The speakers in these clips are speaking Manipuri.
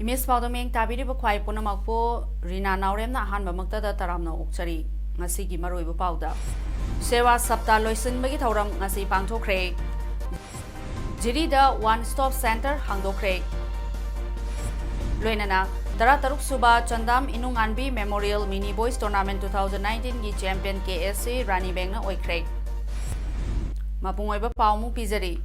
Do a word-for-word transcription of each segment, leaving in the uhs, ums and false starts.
ꯏꯃꯦꯖ ꯄꯥꯎꯗ ꯃꯤꯠꯌꯦꯡ ꯇꯥꯕꯤꯔꯤꯕ ꯈ꯭ꯋꯥꯏ ꯄꯨꯝꯅꯃꯛꯄꯨ ꯔꯤꯅꯥ ꯅꯥꯎꯔꯦꯝꯅ ꯑꯍꯥꯟꯕꯃꯛꯇꯗ ꯇꯔꯥꯝꯅ ꯑꯣꯛꯆꯔꯤ꯫ ꯉꯁꯤꯒꯤ ꯃꯔꯨꯑꯣꯏꯕ ꯄꯥꯎꯗ, ꯁꯦꯋꯥ ꯁꯞꯇꯥ ꯂꯣꯏꯁꯤꯟꯕꯒꯤ ꯊꯧꯔꯝ ꯉꯁꯤ ꯄꯥꯡꯊꯣꯛꯈ꯭ꯔꯦ꯫ ꯖꯤꯔꯤꯗ One Stop Center ꯍꯥꯡꯗꯣꯛꯈ꯭ꯔꯦ꯫ ꯂꯣꯏꯅꯅ ꯇꯔꯥꯇꯔꯨꯛ ꯁꯨꯕ ꯆꯟꯗꯥꯝ ꯏꯅꯨꯡꯉꯥꯟꯕꯤ Memorial Mini Boys Tournament two thousand nineteenꯒꯤ champion ꯀꯦ ꯑꯦꯁ ꯁꯤ ꯔꯥꯅꯤ ꯕꯦꯡꯅ ꯑꯣꯏꯈ꯭ꯔꯦ꯫ ꯃꯄꯨꯡ ꯑꯣꯏꯕ ꯄꯥꯎ ꯑꯃꯨꯛ ꯄꯤꯖꯔꯤ꯫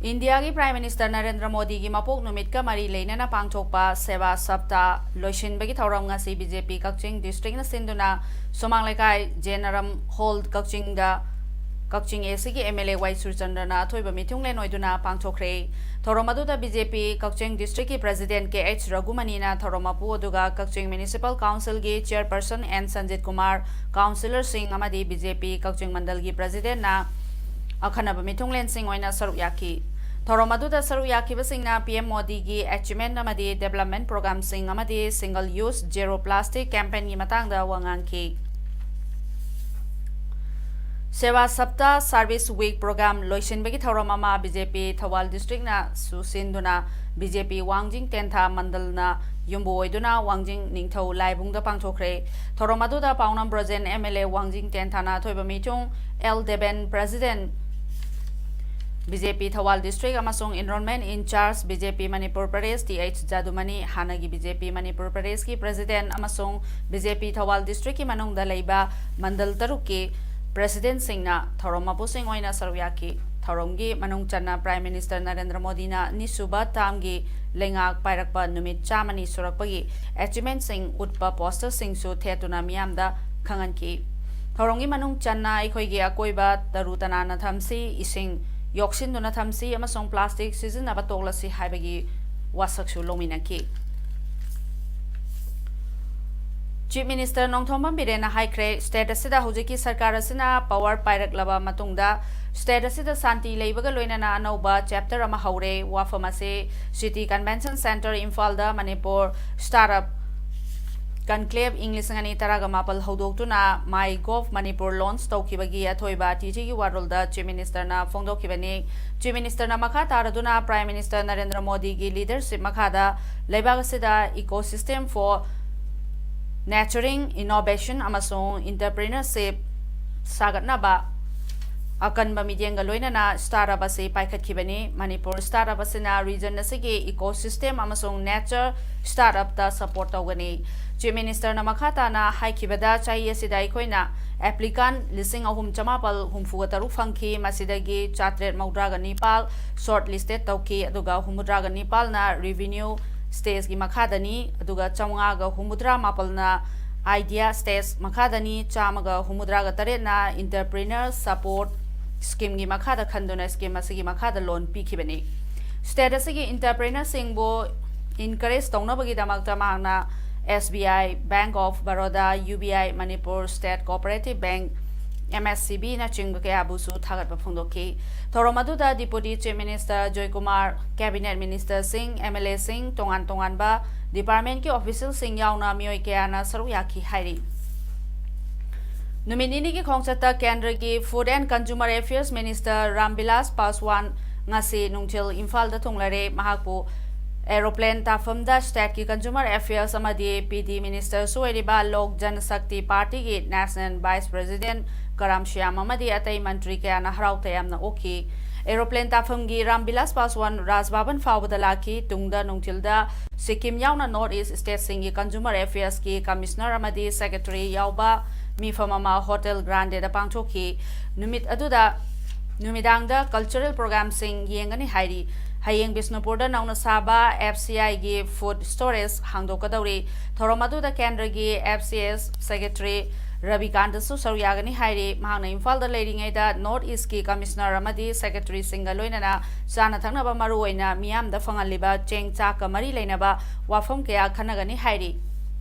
ꯏꯟꯗꯤꯌꯥꯒꯤ Prime Minister ꯅꯔꯦꯟꯗ꯭ꯔ ꯃꯣꯗꯤꯒꯤ ꯃꯄꯣꯛ ꯅꯨꯃꯤꯠꯀ ꯃꯔꯤ ꯂꯩꯅꯅ ꯄꯥꯡꯊꯣꯛꯄ ꯁꯦꯋꯥ ꯁꯞꯇꯥ ꯂꯣꯏꯁꯤꯟꯕꯒꯤ ꯊꯧꯔꯝ ꯉꯁꯤ ꯕꯤ ꯖꯦ ꯄꯤ ꯀꯛꯆꯤꯡ districtꯅ ꯁꯤꯟꯗꯨꯅ ꯁꯨꯃꯥꯡ ꯂꯩꯀꯥꯏ ꯖꯦꯅꯔꯝ hall ꯀꯛꯆꯤꯡꯗ ꯀꯛꯆꯤꯡ ꯑꯦ ꯁꯤꯒꯤ ꯑꯦꯝ ꯑꯦꯜ ꯑꯦ ꯋꯥꯏ ꯁꯨꯔꯆꯟꯗ꯭ꯔꯅ ꯑꯊꯣꯏꯕ ꯃꯤꯊꯨꯡꯂꯦꯟ ꯑꯣꯏꯗꯨꯅ ꯄꯥꯡꯊꯣꯛꯈ꯭ꯔꯦ꯫ ꯊꯧꯔꯝ ꯑꯗꯨꯗ ꯕꯤ ꯖꯦ ꯄꯤ ꯀꯛꯆꯤꯡ districtꯀꯤ President ꯀꯦ ꯑꯩꯆ ꯔꯘꯨꯃꯅꯤꯅ ꯊꯧꯔꯝ ꯃꯄꯨ ꯑꯗꯨꯒ ꯀꯛꯆꯤꯡ Municipal Councilꯒꯤ Chairperson ꯑꯦꯟ ꯁꯟꯖꯤꯠ ꯀꯨꯃꯥꯔ, Councillorꯁꯤꯡ ꯑꯃꯗꯤ ꯕꯤ ꯖꯦ ꯄꯤ ꯀꯛꯆꯤꯡ ꯃꯟꯗꯜꯒꯤ Presidentꯅ ꯑꯈꯟꯅꯕ ꯃꯤꯊꯨꯡꯂꯦꯟꯁꯤꯡ ꯑꯣꯏꯅ ꯁꯔꯨꯛ ꯌꯥꯈꯤ꯫ ꯊꯧꯔꯝ ꯑꯗꯨꯗ ꯁꯔꯨꯛ ꯌꯥꯈꯤꯕꯁꯤꯡꯅ ꯄꯤ ꯑꯦꯝ ꯃꯣꯗꯤꯒꯤ achievement ꯑꯃꯗꯤ development programꯁꯤꯡ ꯑꯃꯗꯤ single use zero plastic campaignꯒꯤ ꯃꯇꯥꯡꯗ ꯋꯥ ꯉꯥꯡꯈꯤ꯫ ꯁꯦꯋꯥ ꯁꯞꯇꯥ Service Week Program ꯂꯣꯏꯁꯤꯟꯕꯒꯤ ꯊꯧꯔꯝ ꯑꯃ ꯕꯤ ꯖꯦ ꯄꯤ ꯊꯧꯕꯥꯜ districtꯅ ꯁꯨ ꯁꯤꯟꯗꯨꯅ ꯕꯤ ꯖꯦ ꯄꯤ ꯋꯥꯡꯖꯤꯡ ꯇꯦꯟꯊꯥ ꯃꯟꯗꯜꯅ ꯌꯨꯝꯕꯨ ꯑꯣꯏꯗꯨꯅ ꯋꯥꯡꯖꯤꯡ ꯅꯤꯡꯊꯧ ꯂꯥꯏꯕꯨꯡꯗ ꯄꯥꯡꯊꯣꯛꯈ꯭ꯔꯦ꯫ ꯊꯧꯔꯝ ꯑꯗꯨꯗ ꯄꯥꯎꯅꯝ Brojen M L A Wangjing ꯇꯦꯟꯊꯥꯅ ꯑꯊꯣꯏꯕ ꯃꯤꯊꯨꯡ, L Deben President B J P Thoubal district ꯑꯃꯁꯨꯡ Enrollment in Charge B J P Manipur Pradesh T H ꯖꯥꯗꯨꯃꯅꯤ, ꯍꯥꯟꯅꯒꯤ ꯕꯤ ꯖꯦ ꯄꯤ ꯃꯅꯤꯄꯨꯔ ꯄ꯭ꯔꯗꯦꯁꯀꯤ President ꯑꯃꯁꯨꯡ ꯕꯤ ꯖꯦ ꯄꯤ ꯊꯧꯕꯥꯜ districtꯀꯤ ꯃꯅꯨꯡꯗ ꯂꯩꯕ ꯃꯟꯗꯜ ꯇꯔꯨꯛꯀꯤ Presidentꯁꯤꯡꯅ ꯊꯧꯔꯝ ꯃꯄꯨꯁꯤꯡ ꯑꯣꯏꯅ ꯁꯔꯨꯛ ꯌꯥꯈꯤ꯫ ꯊꯧꯔꯝꯒꯤ ꯃꯅꯨꯡ ꯆꯟꯅ Prime Minister ꯅꯔꯦꯟꯗ꯭ꯔ ꯃꯣꯗꯤꯅ ꯑꯅꯤꯁꯨꯕ termꯒꯤ ꯂꯩꯉꯥꯛ ꯄꯥꯏꯔꯛꯄ ꯅꯨꯃꯤꯠ ꯆꯥꯝꯃꯅꯤ ꯁꯨꯔꯛꯄꯒꯤ achievementꯁꯤꯡ ꯎꯠꯄ posterꯁꯤꯡꯁꯨ ꯊꯦꯠꯇꯨꯅ ꯃꯤꯌꯥꯝꯗ ꯈꯪꯍꯟꯈꯤ꯫ ꯊꯧꯔꯝꯒꯤ ꯃꯅꯨꯡ ꯆꯟꯅ ꯑꯩꯈꯣꯏꯒꯤ ꯑꯀꯣꯏꯕ ꯇꯔꯨ ꯇꯅꯥꯟꯅ ꯊꯝꯁꯤ, ꯏꯁꯤꯡ ꯌꯣꯛꯁꯤꯟꯗꯨꯅ ꯊꯝꯁꯤ ꯑꯃꯁꯨꯡ plastic ꯁꯤꯖꯤꯟꯅꯕ ꯇꯣꯛꯂꯁꯤ ꯍꯥꯏꯕꯒꯤ ꯋꯥꯁꯛꯁꯨ ꯂꯧꯃꯤꯟꯅꯈꯤ꯫ Chief Minister ꯅꯣꯡꯊꯣꯝꯕꯝ ꯕꯤꯔꯦꯟꯅ ꯍꯥꯏꯈ꯭ꯔꯦ, state ꯑꯁꯤꯗ ꯍꯧꯖꯤꯛꯀꯤ ꯁꯔꯀꯥꯔ ꯑꯁꯤꯅ power ꯄꯥꯏꯔꯛꯂꯕ ꯃꯇꯨꯡꯗ state ꯑꯁꯤꯗ ꯁꯥꯟꯇꯤ ꯂꯩꯕꯒ ꯂꯣꯏꯅꯅ ꯑꯅꯧꯕ chapter ꯑꯃ ꯍꯧꯔꯦ꯫ ꯋꯥꯐꯝ ꯑꯁꯤ City Convention Centre ꯏꯝꯐꯥꯜꯗ ꯃꯅꯤꯄꯨꯔ Startup Conclave ꯏꯪ ꯂꯤꯁꯤꯡ ꯑꯅꯤ ꯇꯔꯥꯒ ꯃꯥꯄꯜ ꯍꯧꯗꯣꯛꯇꯨꯅ MyGov Manipur launch ꯇꯧꯈꯤꯕꯒꯤ ꯑꯊꯣꯏꯕ ꯑꯇꯤꯊꯤꯒꯤ ꯋꯥꯔꯣꯜꯗ Chief Ministerꯅ ꯐꯣꯡꯗꯣꯛꯈꯤꯕꯅꯤ꯫ Chief Ministerꯅ ꯃꯈꯥ ꯇꯥꯔꯗꯨꯅ Prime Minister ꯅꯔꯦꯟꯗ꯭ꯔ ꯃꯣꯗꯤꯒꯤ leadership ꯃꯈꯥꯗ ꯂꯩꯕꯥꯛ ꯑꯁꯤꯗ ecosystem for nurturing innovation ꯑꯃꯁꯨꯡ entrepreneurship ꯁꯥꯒꯠꯅꯕ ꯑꯀꯟꯕ ꯃꯤꯠꯌꯦꯡꯒ ꯂꯣꯏꯅꯅ startup ꯑꯁꯤ ꯄꯥꯏꯈꯠꯈꯤꯕꯅꯤ꯫ ꯃꯅꯤꯄꯨꯔ startup ꯑꯁꯤꯅ region ꯑꯁꯤꯒꯤ ecosystem ꯑꯃꯁꯨꯡ nature startupꯇ support ꯇꯧꯒꯅꯤ꯫ Chief Ministerꯅ ꯃꯈꯥ ꯇꯥꯅ ꯍꯥꯏꯈꯤꯕꯗ, ꯆꯍꯤ ꯑꯁꯤꯗ ꯑꯩꯈꯣꯏꯅ applicant ꯂꯤꯁꯤꯡ ꯑꯍꯨꯝ ꯆꯃꯥꯄꯜ ꯍꯨꯝꯐꯨꯒ ꯇꯔꯨꯛ ꯐꯪꯈꯤ꯫ ꯃꯁꯤꯗꯒꯤ ꯆꯥꯇ꯭ꯔꯦꯠ ꯃꯧꯗ꯭ꯔꯥꯒ ꯅꯤꯄꯥꯜ short listed ꯇꯧꯈꯤ, ꯑꯗꯨꯒ ꯍꯨꯝꯐꯨꯇꯔꯥꯒ ꯅꯤꯄꯥꯜꯅ revenue stageꯀꯤ ꯃꯈꯥꯗꯅꯤ, ꯑꯗꯨꯒ ꯆꯥꯃꯉꯥꯒ ꯍꯨꯝꯐꯨꯇꯔꯥ ꯃꯥꯄꯜꯅ idea stage ꯃꯈꯥꯗꯅꯤ, ꯆꯥꯝꯃꯒ ꯍꯨꯝꯐꯨꯇꯔꯥꯒ ꯇꯔꯦꯠꯅ entrepreneur support schemeꯀꯤ ꯃꯈꯥꯗ ꯈꯟꯗꯨꯅ scheme ꯑꯁꯤꯒꯤ ꯃꯈꯥꯗ loan ꯄꯤꯈꯤꯕꯅꯤ꯫ State ꯑꯁꯤꯒꯤ entrepreneurꯁꯤꯡꯕꯨ encourage ꯇꯧꯅꯕꯒꯤꯗꯃꯛꯇ ꯃꯍꯥꯛꯅ SBI, Bank of Baroda, UBI, Manipur State Cooperative Bank, MSCB ꯅꯆꯤꯡꯕ ꯀꯌꯥꯕꯨꯁꯨ ꯊꯥꯒꯠꯄ ꯐꯣꯡꯗꯣꯛꯈꯤ꯫ ꯊꯧꯔꯝ ꯑꯗꯨꯗ Deputy Chief Minister Joykumar, Cabinet Ministerꯁꯤꯡ, MLAꯁꯤꯡ, ꯇꯣꯉꯥꯟ ꯇꯣꯉꯥꯟꯕ departmentꯀꯤ officialꯁꯤꯡ ꯌꯥꯎꯅ ꯃꯤꯑꯣꯏ ꯀꯌꯥꯅ ꯁꯔꯨꯛ ꯌꯥꯈꯤ ꯍꯥꯏꯔꯤ꯫ ꯅꯨꯃꯤꯠ ꯅꯤꯅꯤꯒꯤ ꯈꯣꯡꯆꯠꯇ ꯀꯦꯟꯗ꯭ꯔꯒꯤ Food and Consumer Affairs Minister ꯔꯥꯝꯕꯤꯂꯥꯁ ꯄꯥꯁꯋꯥꯟ ꯉꯁꯤ ꯅꯨꯡꯊꯤꯜ ꯏꯝꯐꯥꯜꯗ ꯊꯨꯡꯂꯔꯦ꯫ ꯃꯍꯥꯛꯄꯨ aeroplane ꯇꯥꯐꯝꯗ stateꯀꯤ Consumer Affairs ꯑꯃꯗꯤ PD Ministerꯁꯨ ꯑꯣꯏꯔꯤꯕ ꯂꯣꯛ ꯖꯟ ꯁꯛꯇꯤ ꯄꯥꯔꯇꯤꯒꯤ National Vice President ꯀꯔꯥꯝ ꯁ꯭ꯌꯥꯝ ꯑꯃꯗꯤ ꯑꯇꯩ ꯃꯟꯇ꯭ꯔꯤ ꯀꯌꯥꯅ ꯍꯔꯥꯎ ꯇꯌꯥꯝꯅ ꯑꯣꯛꯈꯤ꯫ Aeroplane ꯇꯥꯐꯝꯒꯤ ꯔꯥꯝꯕꯤꯂꯥꯁ ꯄꯥꯁꯋꯥꯟ ꯔꯥꯖ ꯚꯕꯟ ꯐꯥꯎꯕꯗ ꯂꯥꯛꯈꯤ꯫ ꯇꯨꯡꯗ ꯅꯨꯡꯊꯤꯜꯗ ꯁꯤꯛꯀꯤꯝ ꯌꯥꯎꯅ North East stateꯁꯤꯡꯒꯤ Consumer Affairsꯀꯤ Commissioner ꯑꯃꯗꯤ Secretary ꯌꯥꯎꯕ ꯃꯤꯐꯝ ꯑꯃ Hotel Grandeꯗ ꯄꯥꯡꯊꯣꯛꯈꯤ꯫ ꯅꯨꯃꯤꯠ ꯑꯗꯨꯗ ꯅꯨꯃꯤꯗꯥꯡꯗ cultural programꯁꯤꯡ ꯌꯦꯡꯒꯅꯤ ꯍꯥꯏꯔꯤ꯫ ꯍꯌꯦꯡ ꯕꯤꯁꯅꯨꯄꯨꯔꯗ ꯅꯧꯅ ꯁꯥꯕ FCIꯒꯤ food storage ꯍꯥꯡꯗꯣꯛꯀꯗꯧꯔꯤ꯫ ꯊꯧꯔꯝ ꯑꯗꯨꯗ ꯀꯦꯟꯗ꯭ꯔꯒꯤ FCS Secretary ꯔꯕꯤꯀꯥꯟꯇꯁꯨ ꯁꯔꯨꯛ ꯌꯥꯒꯅꯤ ꯍꯥꯏꯔꯤ꯫ ꯃꯍꯥꯛꯅ ꯏꯝꯐꯥꯜꯗ ꯂꯩꯔꯤꯉꯩꯗ ꯅꯣꯔꯠ ꯏꯁꯀꯤ ꯀꯃꯤꯁꯅꯔ ꯑꯃꯗꯤ ꯁꯦꯀ꯭ꯔꯦꯇꯔꯤꯁꯤꯡꯒ ꯂꯣꯏꯅꯅ ꯆꯥꯅ ꯊꯛꯅꯕ, ꯃꯔꯨꯑꯣꯏꯅ ꯃꯤꯌꯥꯝꯗ ꯐꯪꯍꯜꯂꯤꯕ ꯆꯦꯡ ꯆꯥꯛꯀ ꯃꯔꯤ ꯂꯩꯅꯕ ꯋꯥꯐꯝ ꯀꯌꯥ ꯈꯟꯅꯒꯅꯤ ꯍꯥꯏꯔꯤ꯫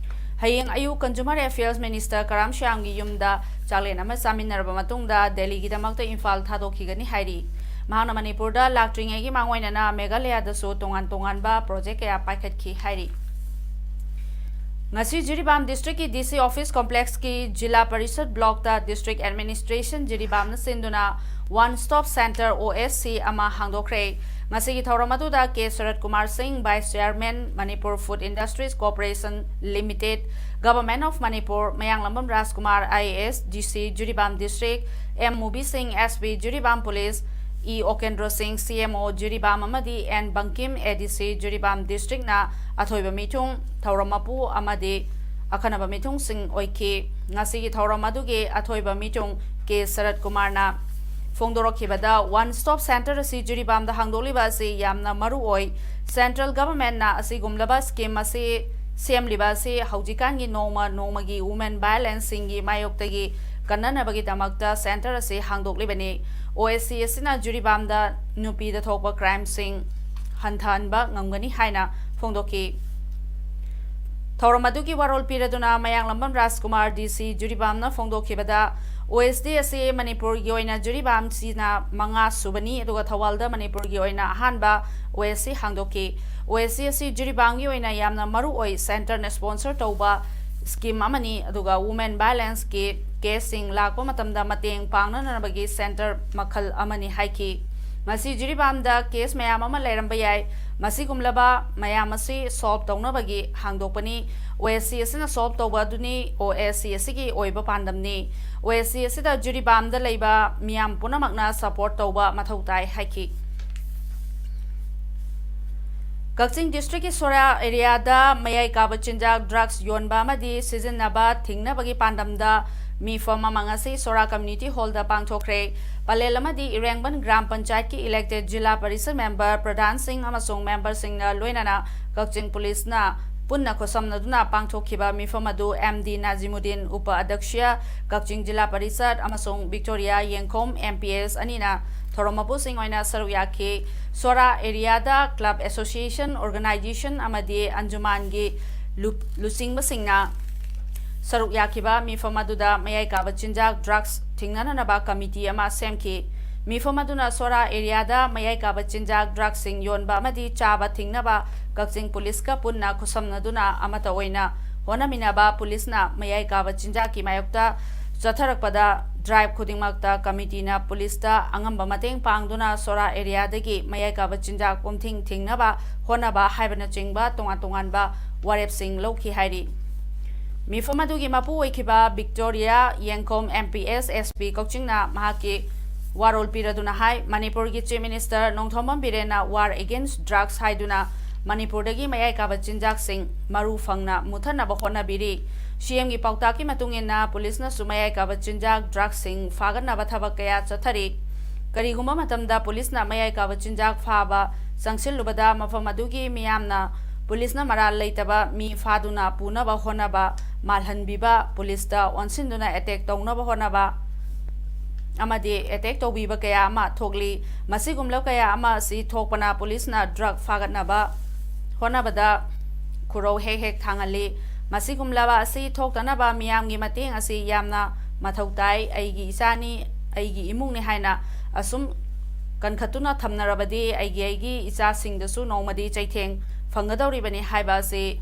ꯍꯌꯦꯡ ꯑꯌꯨꯛ ꯀꯟꯖꯨꯃꯔ ꯑꯦꯐꯤꯌꯔꯁ ꯃꯤꯅꯤꯁꯇꯔ ꯀꯔꯥꯝ ꯁ꯭ꯌꯥꯝꯒꯤ ꯌꯨꯝꯗ ꯆꯥꯛꯂꯦꯟ ꯑꯃ ꯆꯥꯃꯤꯟꯅꯔꯕ ꯃꯇꯨꯡꯗ ꯗꯦꯜꯂꯤꯒꯤꯗꯃꯛꯇ ꯏꯝꯐꯥꯜ ꯊꯥꯗꯣꯛꯈꯤꯒꯅꯤ ꯍꯥꯏꯔꯤ꯫ ꯃꯍꯥꯛꯅ ꯃꯅꯤꯄꯨꯔꯗ ꯂꯥꯛꯇ꯭ꯔꯤꯉꯩꯒꯤ ꯃꯥꯡꯑꯣꯏꯅꯅ ꯃꯦꯘꯥꯂꯌꯥꯗꯁꯨ ꯇꯣꯉꯥꯟ ꯇꯣꯉꯥꯟꯕ ꯄ꯭ꯔꯣꯖꯦꯛ ꯀꯌꯥ ꯄꯥꯏꯈꯠꯈꯤ ꯍꯥꯏꯔꯤ꯫ ꯉꯁꯤ ꯖꯤꯔꯤꯕꯥꯝ ꯗꯤꯁꯇ꯭ꯔꯤꯛꯀꯤ ꯗꯤ ꯁꯤ ꯑꯣꯐꯤꯁ ꯀꯣꯝꯄ꯭ꯂꯦꯛꯁꯀꯤ ꯖꯤꯂꯥ ꯄꯔꯤꯁꯠ ꯕ꯭ꯂꯣꯛꯇ ꯗꯤꯁꯇ꯭ꯔꯤꯛ ꯑꯦꯗꯃꯤꯅꯤꯁꯇ꯭ꯔꯦꯁꯟ ꯖꯤꯔꯤꯕꯥꯝꯅ ꯁꯤꯟꯗꯨꯅ ꯋꯥꯟ ꯁ꯭ꯇꯣꯞ ꯁꯦꯟꯇꯔ, ꯑꯣ ꯑꯦꯁ ꯁꯤ, ꯑꯃ ꯍꯥꯡꯗꯣꯛꯈ꯭ꯔꯦ꯫ ꯉꯁꯤꯒꯤ ꯊꯧꯔꯝ ꯑꯗꯨꯗ ꯀꯦ Sarat Kumar Singh, vice chairman, Manipur food industries corporation limited, government of Manipur, Mayanglambam Rajkumar, I A S, D C Jiribam district, M Mubi Singh, S P Jiribam police, E Okendro Singh, C M O Jiribam, ꯑꯃꯗꯤ and Bangkim, A D C Jiribam ꯗꯤꯁꯇ꯭ꯔꯤꯛꯅ ꯑꯊꯣꯏꯕ ꯃꯤꯊꯨꯡ, ꯊꯧꯔꯝ ꯃꯄꯨ ꯑꯃꯗꯤ ꯑꯈꯟꯅꯕ ꯃꯤꯊꯨꯡꯁꯤꯡ ꯑꯣꯏꯈꯤ꯫ ꯉꯁꯤꯒꯤ ꯊꯧꯔꯝ ꯑꯗꯨꯒꯤ ꯑꯊꯣꯏꯕ ꯃꯤꯊꯨꯡ ꯀꯦ ꯁꯔꯠ ꯀꯨꯃꯥꯔꯅ ꯐꯣꯡꯗꯣꯔꯛꯈꯤꯕꯗ, ꯋꯥꯟ ꯁ꯭ꯇꯣꯞ ꯁꯦꯟꯇꯔ ꯑꯁꯤ ꯖꯤꯔꯤꯕꯥꯝꯗ ꯍꯥꯡꯗꯣꯛꯂꯤꯕ ꯑꯁꯤ ꯌꯥꯝꯅ ꯃꯔꯨ ꯑꯣꯏ꯫ ꯁꯦꯟꯇ꯭ꯔꯦꯜ ꯒꯚꯔꯟꯃꯦꯟꯠꯅ ꯑꯁꯤꯒꯨꯝꯂꯕ ꯁ꯭ꯀꯤꯝ ꯑꯁꯤ ꯁꯦꯝꯂꯤꯕ ꯑꯁꯤ ꯍꯧꯖꯤꯛꯀꯥꯟꯒꯤ ꯅꯣꯡꯃ ꯅꯣꯡꯃꯒꯤ ꯋꯨꯃꯦꯟ ꯚꯥꯏꯑꯣꯂꯦꯟꯁꯁꯤꯡꯒꯤ ꯃꯥꯌꯣꯛꯇꯒꯤ ꯀꯟꯅꯅꯕꯒꯤꯗꯃꯛꯇ ꯁꯦꯟꯇꯔ ꯑꯁꯤ ꯍꯥꯡꯗꯣꯛꯂꯤꯕꯅꯤ꯫ ꯑꯣ ꯑꯦꯁ ꯁꯤ ꯑꯁꯤꯅ ꯖꯤꯔꯤꯕꯥꯝꯗ ꯅꯨꯄꯤꯗ ꯊꯣꯛꯄ ꯀ꯭ꯔꯥꯏꯝꯁꯤꯡ ꯍꯟꯊꯍꯟꯕ ꯉꯝꯒꯅꯤ ꯍꯥꯏꯅ ꯐꯣꯡꯗꯣꯛꯈꯤ꯫ ꯊꯧꯔꯝ ꯑꯗꯨꯒꯤ ꯋꯥꯔꯣꯜ ꯄꯤꯔꯗꯨꯅ ꯃꯌꯥꯡꯂꯝꯕꯝ ꯔꯥꯖꯀꯨꯃꯥꯔ, ꯗꯤ ꯁꯤ ꯖꯤꯔꯤꯕꯥꯝꯅ ꯐꯣꯡꯗꯣꯛꯈꯤꯕꯗ, ꯑꯣ ꯑꯦꯁ ꯁꯤ ꯑꯁꯤ ꯃꯅꯤꯄꯨꯔꯒꯤ ꯑꯣꯏꯅ ꯖꯤꯔꯤꯕꯥꯝꯁꯤꯅ ꯃꯉꯥ ꯁꯨꯕꯅꯤ, ꯑꯗꯨꯒ ꯊꯧꯕꯥꯜꯗ ꯃꯅꯤꯄꯨꯔꯒꯤ ꯑꯣꯏꯅ ꯑꯍꯥꯟꯕ ꯑꯣ ꯑꯦꯁ ꯁꯤ ꯍꯥꯡꯗꯣꯛꯈꯤ꯫ ꯑꯣ ꯑꯦꯁ ꯁꯤ ꯑꯁꯤ ꯖꯤꯔꯤꯕꯥꯝꯒꯤ ꯑꯣꯏꯅ ꯌꯥꯝꯅ ꯃꯔꯨ ꯑꯣꯏ, ꯁꯦꯟꯇꯔꯅ ꯁ꯭ꯄꯣꯟꯁꯔ ꯇꯧꯕ ꯁ꯭ꯀꯤꯝ ꯑꯃꯅꯤ, ꯑꯗꯨꯒ ꯋꯨꯃꯦꯟ ꯚꯥꯏꯑꯣꯂꯦꯟꯁꯀꯤ ꯀꯦꯁꯁꯤꯡ ꯂꯥꯛꯄ ꯃꯇꯝꯗ ꯃꯇꯦꯡ ꯄꯥꯡꯅꯅꯕꯒꯤ ꯁꯦꯟꯇꯔ ꯃꯈꯜ ꯑꯃꯅꯤ ꯍꯥꯏꯈꯤ꯫ ꯉꯁꯤ ꯖꯤꯔꯤꯕꯥꯝꯗ ꯀꯦꯁ ꯃꯌꯥꯝ ꯑꯃ ꯂꯩꯔꯝꯕ ꯌꯥꯏ, ꯃꯁꯤꯒꯨꯝꯂꯕ ꯃꯌꯥꯝ ꯑꯁꯤ ꯁꯣꯜꯕ ꯇꯧꯅꯕꯒꯤ ꯍꯥꯡꯗꯣꯛꯄꯅꯤ꯫ ꯑꯣ ꯑꯦꯁ ꯁꯤ ꯑꯁꯤꯅ ꯁꯣꯜꯕ ꯇꯧꯕ ꯑꯗꯨꯅꯤ ꯑꯣ ꯑꯦꯁ ꯁꯤ ꯑꯁꯤꯒꯤ ꯑꯣꯏꯕ ꯄꯥꯟꯗꯝꯅꯤ꯫ ꯑꯣ ꯑꯦꯁ ꯁꯤ ꯑꯁꯤꯗ ꯖꯤꯔꯤꯕꯥꯝꯗ ꯂꯩꯕ ꯃꯤꯌꯥꯝ ꯄꯨꯝꯅꯃꯛꯅ ꯁꯄꯣꯔꯠ ꯇꯧꯕ ꯃꯊꯧ ꯇꯥꯏ ꯍꯥꯏꯈꯤ꯫ ꯀꯛꯆꯤꯡ ꯗꯤꯁꯇ꯭ꯔꯤꯛꯀꯤ ꯁꯣꯔꯥ ꯑꯦꯔꯤꯌꯥꯗ ꯃꯌꯥꯏ ꯀꯥꯕ ꯆꯤꯟꯖꯥꯛ, ꯗ꯭ꯔꯒꯁ ꯌꯣꯟꯕ ꯑꯃꯗꯤ ꯁꯤꯖꯤꯟꯅꯕ ꯊꯤꯡꯅꯕꯒꯤ ꯄꯥꯟꯗꯝꯗ ꯃꯤꯐꯝ ꯑꯃ ꯉꯁꯤ ꯁꯣꯔꯥ ꯀꯝꯃ꯭ꯌꯨꯅꯤꯇꯤ ꯍꯣꯜꯗ ꯄꯥꯡꯊꯣꯛꯈ꯭ꯔꯦ꯫ ꯄꯂꯦꯜ ꯑꯃꯗꯤ ꯏꯔꯦꯡꯕꯟ ꯒ꯭ꯔꯥꯝ ꯄꯟꯆꯥꯌꯠꯀꯤ ꯏꯂꯦꯛꯇꯦꯗ ꯖꯤꯂꯥ ꯄꯔꯤꯁꯗ ꯃꯦꯝꯕꯔ, ꯄ꯭ꯔꯙꯥꯟꯁꯤꯡ ꯑꯃꯁꯨꯡ ꯃꯦꯝꯕꯔꯁꯤꯡꯅ ꯂꯣꯏꯅꯅ ꯀꯛꯆꯤꯡ ꯄꯨꯂꯤꯁꯅ ꯄꯨꯟꯅ ꯈꯨꯠꯁꯝꯅꯗꯨꯅ ꯄꯥꯡꯊꯣꯛꯈꯤꯕ ꯃꯤꯐꯝ ꯑꯗꯨ ꯑꯦꯝ ꯗꯤ ꯅꯥꯖꯤꯃꯨꯗꯤꯟ, ꯎꯄ ꯑꯗ꯭ꯌꯛꯁ, ꯀꯛꯆꯤꯡ ꯖꯤꯂꯥ ꯄꯔꯤꯁꯠ, ꯑꯃꯁꯨꯡ ꯕꯤꯛꯇꯣꯔꯤꯌꯥ ꯌꯦꯡꯈꯣꯝ, ꯑꯦꯝ ꯄꯤ ꯑꯦꯁ, ꯑꯅꯤꯅ ꯊꯧꯔꯝ ꯃꯄꯨꯁꯤꯡ ꯑꯣꯏꯅ ꯁꯔꯨꯛ ꯌꯥꯈꯤ꯫ ꯁꯣꯔꯥ ꯑꯦꯔꯤꯌꯥꯗ ꯀ꯭ꯂꯕ, ꯑꯦꯁꯣꯁꯤꯌꯦꯁꯟ, ꯑꯣꯔꯒꯅꯥꯏꯖꯦꯁꯟ ꯑꯃꯗꯤ ꯑꯟꯖꯨꯃꯥꯟꯒꯤ ꯂꯨ-, ꯂꯨꯆꯤꯡꯕꯁꯤꯡꯅ ꯁꯔꯨꯛ ꯌꯥꯈꯤꯕ ꯃꯤꯐꯝ ꯑꯗꯨꯗ ꯃꯌꯥꯏ ꯀꯥꯕ ꯆꯤꯟꯖꯥꯛ, ꯗ꯭ꯔꯒꯁ ꯊꯤꯡꯅꯅꯕ ꯀꯃꯤꯇꯤ ꯑꯃ ꯁꯦꯝꯈꯤ꯫ ꯃꯤꯐꯝ ꯑꯗꯨꯅ ꯁꯣꯔꯥ ꯑꯦꯔꯤꯌꯥꯗ ꯃꯌꯥꯏ ꯀꯥꯕ ꯆꯤꯟꯖꯥꯛ, ꯗ꯭ꯔꯒꯁꯤꯡ ꯌꯣꯟꯕ ꯑꯃꯗꯤ ꯆꯥꯕ ꯊꯤꯡꯅꯕ ꯀꯛꯆꯤꯡ ꯄꯨꯂꯤꯁꯀ ꯄꯨꯟꯅ ꯈꯨꯠꯁꯝꯅꯗꯨꯅ ꯑꯃꯠꯇ ꯑꯣꯏꯅ ꯍꯣꯠꯅꯃꯤꯟꯅꯕ, ꯄꯨꯂꯤꯁꯅ ꯃꯌꯥꯏ ꯀꯥꯕ ꯆꯤꯟꯖꯥꯛꯀꯤ ꯃꯥꯌꯣꯛꯇ ꯆꯠꯊꯔꯛꯄꯗ ꯗ꯭ꯔꯥꯏꯕ ꯈꯨꯗꯤꯡꯃꯛꯇ ꯀꯃꯤꯇꯤꯅ ꯄꯨꯂꯤꯁꯇ ꯑꯉꯝꯕ ꯃꯇꯦꯡ ꯄꯥꯡꯗꯨꯅ ꯁꯣꯔꯥ ꯑꯦꯔꯤꯌꯥꯗꯒꯤ ꯃꯌꯥꯏ ꯀꯥꯕ ꯆꯤꯟꯖꯥꯛ ꯄꯨꯝꯊꯤꯡ ꯊꯤꯡꯅꯕ ꯍꯣꯠꯅꯕ ꯍꯥꯏꯕꯅꯆꯤꯡꯕ ꯇꯣꯉꯥꯟ ꯇꯣꯉꯥꯟꯕ ꯋꯥꯔꯦꯞꯁꯤꯡ ꯂꯧꯈꯤ ꯍꯥꯏꯔꯤ꯫ ꯃꯤꯐꯝ ꯑꯗꯨꯒꯤ ꯃꯄꯨ ꯑꯣꯏꯈꯤꯕ ꯕꯤꯛꯇꯣꯔꯤꯌꯥ ꯌꯦꯡꯈꯣꯝ, M P S, S P ꯀꯛꯆꯤꯡꯅ ꯃꯍꯥꯛꯀꯤ ꯋꯥꯔꯣꯜ ꯄꯤꯔꯗꯨꯅ ꯍꯥꯏ, ꯃꯅꯤꯄꯨꯔꯒꯤ ꯆꯤꯐ ꯃꯤꯅꯤꯁꯇꯔ ꯅꯣꯡꯊꯣꯝꯕꯝ ꯕꯤꯔꯦꯟꯅ War Against Drugs ꯍꯥꯏꯗꯨꯅ ꯃꯅꯤꯄꯨꯔꯗꯒꯤ ꯃꯌꯥꯏ ꯀꯥꯕ ꯆꯤꯟꯖꯥꯛꯁꯤꯡ ꯃꯔꯨ ꯐꯪꯅ ꯃꯨꯊꯠꯅꯕ ꯍꯣꯠꯅꯕꯤꯔꯤ꯫ ꯁꯤ ꯑꯦꯝꯒꯤ ꯄꯥꯎꯇꯥꯛꯀꯤ ꯃꯇꯨꯡ ꯏꯟꯅ ꯄꯨꯂꯤꯁꯅꯁꯨ ꯃꯌꯥꯏ ꯀꯥꯕ ꯆꯤꯟꯖꯥꯛ, ꯗ꯭ꯔꯒꯁꯤꯡ ꯐꯥꯒꯠꯅꯕ ꯊꯕꯛ ꯀꯌꯥ ꯆꯠꯊꯔꯤ꯫ ꯀꯔꯤꯒꯨꯝꯕ ꯃꯇꯝꯗ ꯄꯨꯂꯤꯁꯅ ꯃꯌꯥꯏ ꯀꯥꯕ ꯆꯤꯟꯖꯥꯛ ꯐꯥꯕ ꯆꯪꯁꯤꯜꯂꯨꯕꯗ ꯃꯐꯝ ꯑꯗꯨꯒꯤ ꯃꯤꯌꯥꯝꯅ ꯄꯨꯂꯤꯁꯅ ꯃꯔꯥꯜ ꯂꯩꯇꯕ ꯃꯤ ꯐꯥꯗꯨꯅ ꯄꯨꯅꯕ ꯍꯣꯠꯅꯕ, ꯃꯥꯜꯍꯟꯕꯤꯕ, ꯄꯨꯂꯤꯁꯇ ꯑꯣꯟꯁꯤꯟꯗꯨꯅ ꯑꯦꯇꯦꯛ ꯇꯧꯅꯕ ꯍꯣꯠꯅꯕ ꯑꯃꯗꯤ ꯑꯦꯇꯦꯛ ꯇꯧꯕꯤꯕ ꯀꯌꯥ ꯑꯃ ꯊꯣꯛꯂꯤ꯫ ꯃꯁꯤꯒꯨꯝꯂꯕ ꯀꯌꯥ ꯑꯃ ꯑꯁꯤ ꯊꯣꯛꯄꯅ ꯄꯨꯂꯤꯁꯅ ꯗ꯭ꯔꯒ ꯐꯥꯒꯠꯅꯕ ꯍꯣꯠꯅꯕꯗ ꯈꯨꯔꯧ ꯍꯦꯛ ꯍꯦꯛ ꯊꯥꯡꯍꯜꯂꯤ꯫ ꯃꯁꯤꯒꯨꯝꯂꯕ ꯑꯁꯤ ꯊꯣꯛꯇꯅꯕ ꯃꯤꯌꯥꯝꯒꯤ ꯃꯇꯦꯡ ꯑꯁꯤ ꯌꯥꯝꯅ ꯃꯊꯧ ꯇꯥꯏ꯫ ꯑꯩꯒꯤ ꯏꯆꯥꯅꯤ, ꯑꯩꯒꯤ ꯏꯃꯨꯡꯅꯤ ꯍꯥꯏꯅ ꯑꯁꯨꯝ ꯀꯟꯈꯠꯇꯨꯅ ꯊꯝꯅꯔꯕꯗꯤ ꯑꯩꯒꯤ, ꯑꯩꯒꯤ ꯏꯆꯥꯁꯤꯡꯗꯁꯨ ꯅꯣꯡꯃꯗꯤ ꯆꯩꯊꯦꯡ ꯐꯪꯒꯗꯧꯔꯤꯕꯅꯤ ꯍꯥꯏꯕ ꯑꯁꯤ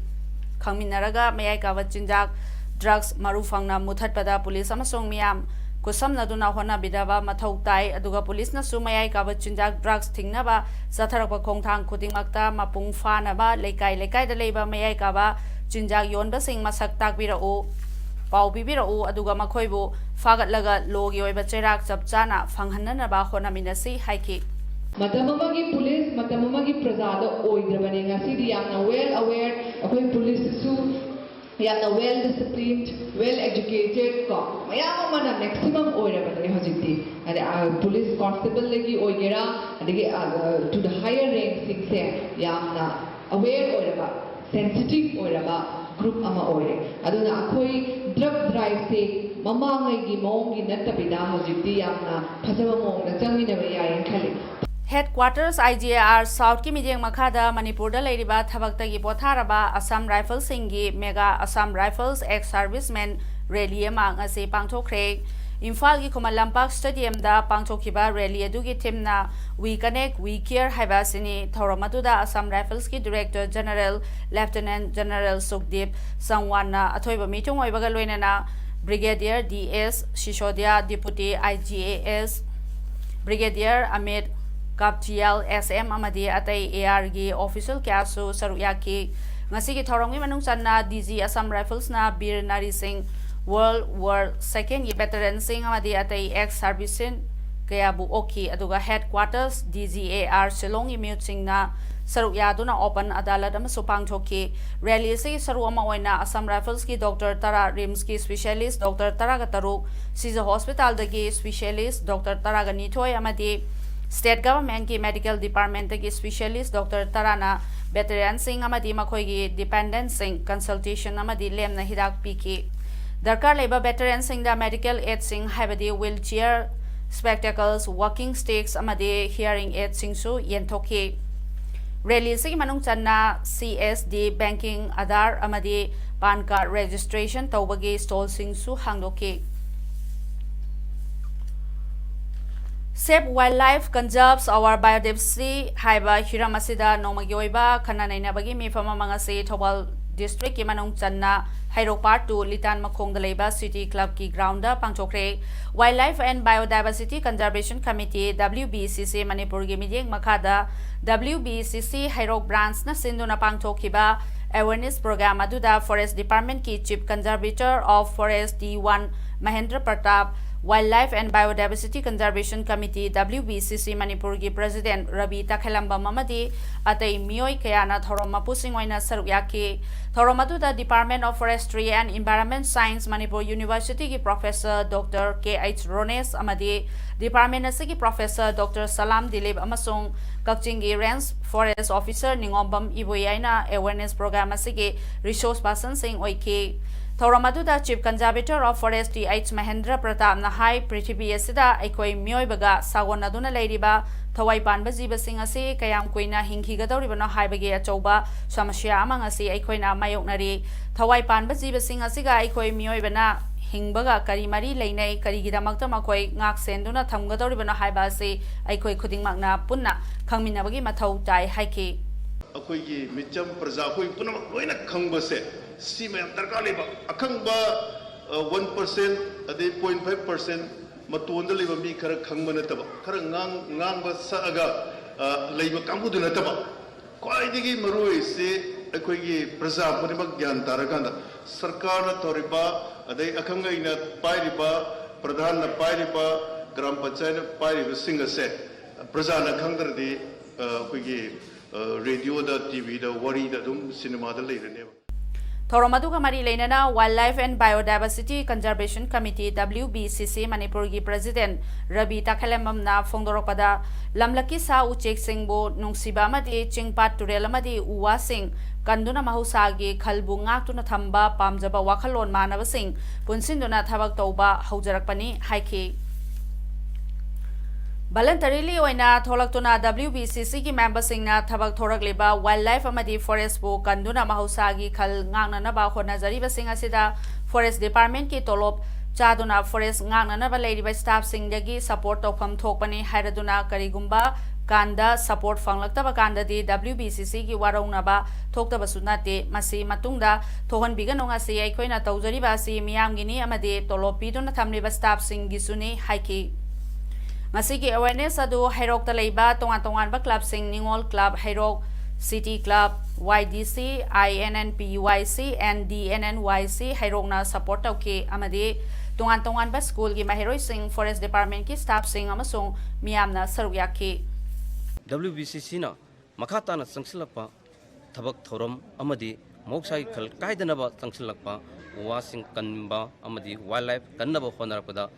ꯈꯪꯃꯤꯟꯅꯔꯒ ꯃꯌꯥꯏ ꯀꯥꯕ ꯆꯤꯟꯖꯥꯛ, ꯗ꯭ꯔꯒꯁ ꯃꯔꯨ ꯐꯪꯅ ꯃꯨꯊꯠꯄꯗ ꯄꯨꯂꯤꯁ ꯑꯃꯁꯨꯡ ꯃꯤꯌꯥꯝ ꯈꯨꯠꯁꯝꯅꯗꯨꯅ ꯍꯣꯠꯅꯕꯤꯅꯕ ꯃꯊꯧ ꯇꯥꯏ꯫ ꯑꯗꯨꯒ ꯄꯨꯂꯤꯁꯅꯁꯨ ꯃꯌꯥꯏ ꯀꯥꯕ ꯆꯤꯟꯖꯥꯛ, ꯗ꯭ꯔꯒꯁ ꯊꯤꯡꯅꯕ ꯆꯠꯊꯔꯛꯄ ꯈꯣꯡꯊꯥꯡ ꯈꯨꯗꯤꯡꯃꯛꯇ ꯃꯄꯨꯡ ꯐꯥꯅꯕ ꯂꯩꯀꯥꯏ ꯂꯩꯀꯥꯏꯗ ꯂꯩꯕ ꯃꯌꯥꯏ ꯀꯥꯕ ꯆꯤꯟꯖꯥꯛ ꯌꯣꯟꯕꯁꯤꯡ ꯃꯁꯛ ꯇꯥꯛꯄꯤꯔꯛꯎ, ꯄꯥꯎ ꯄꯤꯕꯤꯔꯛꯎ, ꯑꯗꯨꯒ ꯃꯈꯣꯏꯕꯨ ꯐꯥꯒꯠꯂꯒ ꯂꯣꯒꯤ ꯑꯣꯏꯕ ꯆꯩꯔꯥꯛ ꯆꯞ ꯆꯥꯅ ꯐꯪꯍꯟꯅꯅꯕ ꯍꯣꯠꯅꯃꯤꯟꯅꯁꯤ ꯍꯥꯏꯈꯤ꯫ ꯃꯇꯝ ꯑꯃꯒꯤ ꯄꯨꯂꯤꯁ, ꯃꯇꯝ ꯑꯃꯒꯤ ꯄ꯭ꯔꯖꯥꯗ ꯑꯣꯏꯗ꯭ꯔꯕꯅꯤ꯫ ꯉꯁꯤꯗꯤ ꯌꯥꯝꯅ well aware, ꯑꯩꯈꯣꯏ ꯄꯨꯂꯤꯁꯁꯤꯁꯨ ꯌꯥꯝꯅ well disciplined, well educated ꯀꯣ, ꯃꯌꯥꯝ ꯑꯃꯅ maximum ꯑꯣꯏꯔꯕꯅꯦ ꯍꯧꯖꯤꯛꯇꯤ꯫ ꯍꯥꯏꯗꯤ, ꯑ, ꯄꯨꯂꯤꯁ ꯀꯣꯟꯁꯇꯦꯕꯜꯗꯒꯤ ꯑꯣꯏꯒꯦꯔꯥ, ꯑꯗꯒꯤ, ꯑ, to the higher rank ꯁꯤꯡꯁꯦ ꯌꯥꯝꯅ aware ꯑꯣꯏꯔꯕ꯫ ꯁꯦꯟꯁꯤꯇꯤꯚ ꯑꯣꯏꯔꯕ ꯒ꯭ꯔꯨꯞ ꯑꯃ ꯑꯣꯏꯔꯦ꯫ ꯑꯗꯨꯅ ꯑꯩꯈꯣꯏ ꯗ꯭ꯔꯒ ꯗ꯭ꯔꯥꯏꯚꯁꯦ ꯃꯃꯥꯡꯉꯩꯒꯤ ꯃꯑꯣꯡꯒꯤ ꯅꯠꯇꯕꯤꯗ ꯍꯧꯖꯤꯛꯇꯤ ꯌꯥꯝꯅ ꯐꯖꯕ ꯃꯑꯣꯡꯗ ꯆꯪꯃꯤꯟꯅꯕ ꯌꯥꯏꯌꯦꯅ ꯈꯜꯂꯤ꯫ Headquarters I G A R Southꯀꯤ ꯃꯤꯠꯌꯦꯡ ꯃꯈꯥꯗ ꯃꯅꯤꯄꯨꯔꯗ ꯂꯩꯔꯤꯕ ꯊꯕꯛꯇꯒꯤ ꯄꯣꯊꯥꯔꯕ Assam Riflesꯁꯤꯡꯒꯤ Mega Assam Rifles Ex Servicemen Rally ꯑꯃ ꯉꯁꯤ ꯄꯥꯡꯊꯣꯛꯈ꯭ꯔꯦ꯫ ꯏꯝꯐꯥꯜꯒꯤ ꯈꯨꯃꯟ ꯂꯝꯄꯥꯛ Stadiumꯗ ꯄꯥꯡꯊꯣꯛꯈꯤꯕ rally ꯑꯗꯨꯒꯤ themeꯅ We Connect, We Care ꯍꯥꯏꯕ ꯑꯁꯤꯅꯤ꯫ ꯊꯧꯔꯝ ꯑꯗꯨꯗ Assam Riflesꯀꯤ Director General Lieutenant General Sukdeep Sangwanꯅ ꯑꯊꯣꯏꯕ ꯃꯤꯊꯨꯡ ꯑꯣꯏꯕꯒ ꯂꯣꯏꯅꯅ Brigadier D S Sisodia, Deputy I G A S Brigadier Amit Kaptial, S M ꯑꯃꯗꯤ ꯑꯇꯩ A Rꯒꯤ official ꯀꯌꯥꯁꯨ ꯁꯔꯨꯛ ꯌꯥꯈꯤ꯫ ꯉꯁꯤꯒꯤ ꯊꯧꯔꯝꯒꯤ ꯃꯅꯨꯡ ꯆꯟꯅ D G Assam Riflesꯅ ꯕꯤꯔ ꯅꯥꯔꯤ ꯁꯤꯡ World War Secondꯒꯤ veteranꯁꯤꯡ ꯑꯃꯗꯤ ꯑꯇꯩ ex servicemen ꯀꯌꯥꯕꯨ ꯑꯣꯛꯈꯤ꯫ ꯑꯗꯨꯒ Headquarters D G A R Shillongꯒꯤ ꯃꯤꯍꯨꯠꯁꯤꯡꯅ ꯁꯔꯨꯛ ꯌꯥꯗꯨꯅ open ꯑꯗꯥꯂꯠ ꯑꯃꯁꯨ ꯄꯥꯡꯊꯣꯛꯈꯤ꯫ Rally ꯑꯁꯤꯒꯤ ꯁꯔꯨꯛ ꯑꯃ ꯑꯣꯏꯅ Assam Riflesꯀꯤ Doctor ꯇꯔꯥ, RIMSꯀꯤ specialist Doctor ꯇꯔꯥꯒ ꯇꯔꯨꯛ, ꯁꯤꯖ Hospitalꯗꯒꯤ specialist Doctor ꯇꯔꯥꯒ ꯅꯤꯊꯣꯏ ꯑꯃꯗꯤ State Governmentꯀꯤ Medical Departmentꯇꯒꯤ specialist Doctor ꯇꯔꯥꯅ veteranꯁꯤꯡ ꯑꯃꯗꯤ ꯃꯈꯣꯏꯒꯤ dependentꯁꯤꯡ consultation ꯑꯃꯗꯤ ꯂꯦꯝꯅ ꯍꯤꯗꯥꯛ ꯄꯤꯈꯤ꯫ ꯗꯔꯀꯥꯔ ꯂꯩꯕ veteranꯁꯤꯡꯗ medical aidꯁꯤꯡ ꯍꯥꯏꯕꯗꯤ wheelchair, spectacles, walking sticks ꯑꯃꯗꯤ hearing aidꯁꯤꯡꯁꯨ ꯌꯦꯟꯊꯣꯛꯈꯤ꯫ Rally ꯑꯁꯤꯒꯤ ꯃꯅꯨꯡ ꯆꯟꯅ C S D banking, Aadhaar ꯑꯃꯗꯤ PAN card registration ꯇꯧꯕꯒꯤ stallꯁꯤꯡꯁꯨ ꯍꯥꯡꯗꯣꯛꯈꯤ꯫ Save Wildlife, Conserves Our Biodiversity ꯍꯥꯏꯕ ꯍꯤꯔꯝ ꯑꯁꯤꯗ ꯅꯣꯡꯃꯒꯤ ꯑꯣꯏꯕ ꯈꯟꯅ ꯅꯩꯅꯕꯒꯤ ꯃꯤꯐꯝ ꯑꯃ ꯉꯁꯤ ꯊꯧꯕꯥꯜ districtꯀꯤ ꯃꯅꯨꯡ ꯆꯟꯅ ꯍꯩꯔꯣꯛ Part two ꯂꯤꯇꯥꯟ ꯃꯈꯣꯡꯗ ꯂꯩꯕ City Clubꯀꯤ groundꯗ ꯄꯥꯡꯊꯣꯛꯈ꯭ꯔꯦ꯫ Wildlife and Biodiversity Conservation Committee, W B C C ꯃꯅꯤꯄꯨꯔꯒꯤ ꯃꯤꯠꯌꯦꯡ ꯃꯈꯥꯗ W B C C ꯍꯩꯔꯣꯛ branchꯅ ꯁꯤꯟꯗꯨꯅ ꯄꯥꯡꯊꯣꯛꯈꯤꯕ awareness program ꯑꯗꯨꯗ Forest Departmentꯀꯤ Chief Conservator of Forest D one Mahendra Pratap, Wildlife and Biodiversity Conservation Committee, W B C C ꯃꯅꯤꯄꯨꯔꯒꯤ President ꯔꯕꯤ ꯇꯈꯦꯂꯝꯕꯝ ꯑꯃꯗꯤ ꯑꯇꯩ ꯃꯤꯑꯣꯏ ꯀꯌꯥꯅ ꯊꯧꯔꯝ ꯃꯄꯨꯁꯤꯡ ꯑꯣꯏꯅ ꯁꯔꯨꯛ ꯌꯥꯈꯤ꯫ ꯊꯧꯔꯝ ꯑꯗꯨꯗ Department of Forestry and Environment Science Manipur University ꯒꯤ Professor Doctor K H ꯔꯣꯅꯦꯁ ꯑꯃꯗꯤ department ꯑꯁꯤꯒꯤ Professor Doctor ꯁꯂꯥꯝ ꯗꯤꯂꯤꯞ ꯑꯃꯁꯨꯡ ꯀꯛꯆꯤꯡꯒꯤ Range Forest Officer ꯅꯤꯉꯣꯝꯕꯝ ꯏꯕꯨꯌꯥꯏꯅ awareness program ꯑꯁꯤꯒꯤ resource personꯁꯤꯡ ꯑꯣꯏꯈꯤ꯫ ꯊꯧꯔꯝ ꯑꯗꯨꯗ Chief Conservator of Forest T H Mahendra ꯄ꯭ꯔꯇꯥꯞꯅ ꯍꯥꯏ, ꯄ꯭ꯔꯤꯊꯤꯕꯤ ꯑꯁꯤꯗ ꯑꯩꯈꯣꯏ ꯃꯤꯑꯣꯏꯕꯒ ꯁꯥꯒꯣꯟꯅꯗꯨꯅ ꯂꯩꯔꯤꯕ ꯊꯋꯥꯏ ꯄꯥꯟꯕ ꯖꯤꯕꯁꯤꯡ ꯑꯁꯤ ꯀꯌꯥꯝ ꯀꯨꯏꯅ ꯍꯤꯡꯈꯤꯒꯗꯧꯔꯤꯕꯅꯣ ꯍꯥꯏꯕꯒꯤ ꯑꯆꯧꯕ ꯁꯃꯁ꯭ꯌꯥ ꯑꯃ ꯉꯁꯤ ꯑꯩꯈꯣꯏꯅ ꯃꯥꯌꯣꯛꯅꯔꯤ꯫ ꯊꯋꯥꯏ ꯄꯥꯟꯕ ꯖꯤꯕꯁꯤꯡ ꯑꯁꯤꯒ ꯑꯩꯈꯣꯏ ꯃꯤꯑꯣꯏꯕꯅ ꯍꯤꯡꯕꯒ ꯀꯔꯤ ꯃꯔꯤ ꯂꯩꯅꯩ, ꯀꯔꯤꯒꯤꯗꯃꯛꯇ ꯃꯈꯣꯏ ꯉꯥꯛ ꯁꯦꯟꯗꯨꯅ ꯊꯝꯒꯗꯧꯔꯤꯕꯅꯣ ꯍꯥꯏꯕ ꯑꯁꯤ ꯑꯩꯈꯣꯏ ꯈꯨꯗꯤꯡꯃꯛꯅ ꯄꯨꯟꯅ ꯈꯪꯃꯤꯟꯅꯕꯒꯤ ꯃꯊꯧ ꯇꯥꯏ ꯍꯥꯏꯈꯤ꯫ ꯑꯩꯈꯣꯏꯒꯤ ꯃꯤꯆꯝ ꯄ꯭ꯔꯖꯥ ꯑꯩꯈꯣꯏ ꯄꯨꯝꯅꯃꯛ ꯂꯣꯏꯅ ꯈꯪꯕꯁꯦ ꯁꯤ ꯃꯌꯥꯝ ꯗꯔꯀꯥꯔ ꯂꯩꯕ꯫ ꯑꯈꯪꯕ, ꯑ, one percent ꯑꯗꯩ point five percent ꯃꯇꯣꯟꯗ ꯂꯩꯕ ꯃꯤ ꯈꯔ ꯈꯪꯕ ꯅꯠꯇꯕ, ꯈꯔ ꯉꯥꯡ-, ꯉꯥꯡꯕ ꯁꯛꯑꯒ, ꯑ, ꯂꯩꯕ ꯀꯥꯡꯕꯨꯗꯨ ꯅꯠꯇꯕ, ꯈ꯭ꯋꯥꯏꯗꯒꯤ ꯃꯔꯨꯑꯣꯏꯁꯤ ꯑꯩꯈꯣꯏꯒꯤ ꯄ꯭ꯔꯖꯥ ꯈꯨꯗꯤꯡꯃꯛ ꯒ꯭ꯌꯥꯟ ꯇꯥꯔꯀꯥꯟꯗ ꯁꯔꯀꯥꯔꯅ ꯇꯧꯔꯤꯕ, ꯑꯗꯩ ꯑꯈꯪ ꯑꯍꯩꯅ ꯄꯥꯏꯔꯤꯕ, ꯄ꯭ꯔꯙꯥꯟꯅ ꯄꯥꯏꯔꯤꯕ, ꯒ꯭ꯔꯥꯝ ꯄꯟꯆꯥꯌꯠꯅ ꯄꯥꯏꯔꯤꯕꯁꯤꯡ ꯑꯁꯦ ꯄ꯭ꯔꯖꯥꯅ ꯈꯪꯗ꯭ꯔꯗꯤ, ꯑ, ꯑꯩꯈꯣꯏꯒꯤ, ꯑ, ꯔꯦꯗꯤꯑꯣꯗ, ꯇꯤ ꯚꯤꯗ, ꯋꯥꯔꯤꯗ ꯑꯗꯨꯝ, ꯁꯤꯅꯦꯃꯥꯗ ꯂꯩꯔꯅꯦꯕ꯫ ꯊꯧꯔꯝ ꯑꯗꯨꯒ ꯃꯔꯤ ꯂꯩꯅꯅ Wildlife and Biodiversity Conservation Committee, W B C C, ꯃꯅꯤꯄꯨꯔꯒꯤ President ꯔꯕꯤ ꯇꯈꯦꯂꯦꯝꯕꯝꯅ ꯐꯣꯡꯗꯣꯔꯛꯄꯗ, ꯂꯝꯂꯛꯀꯤ ꯁꯥ ꯎꯆꯦꯛꯁꯤꯡꯕꯨ ꯅꯨꯡꯁꯤꯕ ꯑꯃꯗꯤ ꯆꯤꯡ ꯄꯥꯠ ꯇꯨꯔꯦꯜ ꯑꯃꯗꯤ ꯎ ꯋꯥꯁꯤꯡ ꯀꯟꯗꯨꯅ ꯃꯍꯧꯁꯥꯒꯤ ꯈꯜꯕꯨ ꯉꯥꯛꯇꯨꯅ ꯊꯝꯕ ꯄꯥꯝꯖꯕ ꯋꯥꯈꯜꯂꯣꯟ ꯃꯥꯟꯅꯕꯁꯤꯡ ꯄꯨꯟꯁꯤꯟꯗꯨꯅ ꯊꯕꯛ ꯇꯧꯕ ꯍꯧꯖꯔꯛꯄꯅꯤ ꯍꯥꯏꯈꯤ꯫ Voluntarily ꯑꯣꯏꯅ ꯊꯣꯛꯂꯛꯇꯨꯅ W B C C ꯒꯤ memberꯁꯤꯡꯅ ꯊꯕꯛ ꯊꯣꯔꯛꯂꯤꯕ wildlife ꯑꯃꯗꯤ forestꯄꯨ ꯀꯟꯗꯨꯅ ꯃꯍꯧꯁꯥꯒꯤ ꯈꯜ ꯉꯥꯛꯅꯅꯕ ꯍꯣꯠꯅꯖꯔꯤꯕꯁꯤꯡ ꯑꯁꯤꯗ forest departmentꯀꯤ ꯇꯣꯂꯣꯞ ꯆꯥꯗꯨꯅ forest ꯉꯥꯛꯅꯅꯕ ꯂꯩꯔꯤꯕ staffꯁꯤꯡꯗꯒꯤ support ꯇꯧꯐꯝ ꯊꯣꯛꯄꯅꯤ ꯍꯥꯏꯔꯗꯨꯅ, ꯀꯔꯤꯒꯨꯝꯕ ꯀꯥꯟꯗ support ꯐꯪꯂꯛꯇꯕ ꯀꯥꯟꯗꯗꯤ W B C C ꯒꯤ ꯋꯥꯔꯧꯅꯕ ꯊꯣꯛꯇꯕꯁꯨ ꯅꯠꯇꯦ꯫ ꯃꯁꯤ ꯃꯇꯨꯡꯗ ꯊꯣꯛꯍꯟꯕꯤꯒꯅꯨ꯫ ꯉꯁꯤ ꯑꯩꯈꯣꯏꯅ ꯇꯧꯖꯔꯤꯕ ꯑꯁꯤ ꯃꯤꯌꯥꯝꯒꯤꯅꯤ ꯑꯃꯗꯤ ꯇꯣꯂꯣꯞ ꯄꯤꯗꯨꯅ ꯊꯝꯂꯤꯕ staffꯁꯤꯡꯒꯤꯁꯨꯅꯤ ꯍꯥꯏꯈꯤ꯫ ꯉꯁꯤꯒꯤ awareness ꯑꯗꯨ ꯍꯩꯔꯣꯛꯇ ꯂꯩꯕ ꯇꯣꯉꯥꯟ ꯇꯣꯉꯥꯟꯕ clubꯁꯤꯡ, ꯅꯤꯉꯣꯜ club Heirok, City Club, Y D C, I N N P Y C and D N N Y C ꯍꯩꯔꯣꯛꯅ support ꯇꯧꯈꯤ ꯑꯃꯗꯤ ꯇꯣꯉꯥꯟ ꯇꯣꯉꯥꯟꯕ ꯁ꯭ꯀꯨꯜꯒꯤ ꯃꯍꯩꯔꯣꯏꯁꯤꯡ, ꯐꯣꯔꯦꯁ ꯗꯤꯄꯥꯔꯠꯃꯦꯟꯠꯀꯤ ꯁ꯭ꯇꯥꯐꯁꯤꯡ ꯑꯃꯁꯨꯡ ꯃꯤꯌꯥꯝꯅ ꯁꯔꯨꯛ ꯌꯥꯈꯤ꯫ W B C Cꯅ ꯃꯈꯥ ꯇꯥꯅ ꯆꯪꯁꯤꯜꯂꯛꯄ ꯊꯕꯛ ꯊꯧꯔꯝ ꯑꯃꯗꯤ ꯃꯍꯧꯁꯥꯒꯤ ꯈꯜ ꯀꯥꯏꯗꯅꯕ ꯆꯪꯁꯤꯜꯂꯛꯄ ꯎ ꯋꯥꯁꯤꯡ ꯀꯟꯕ ꯑꯃꯗꯤ ꯋꯥꯏꯜ ꯂꯥꯏꯐ ꯀꯟꯅꯕ ꯍꯣꯠꯅꯔꯛꯄꯗ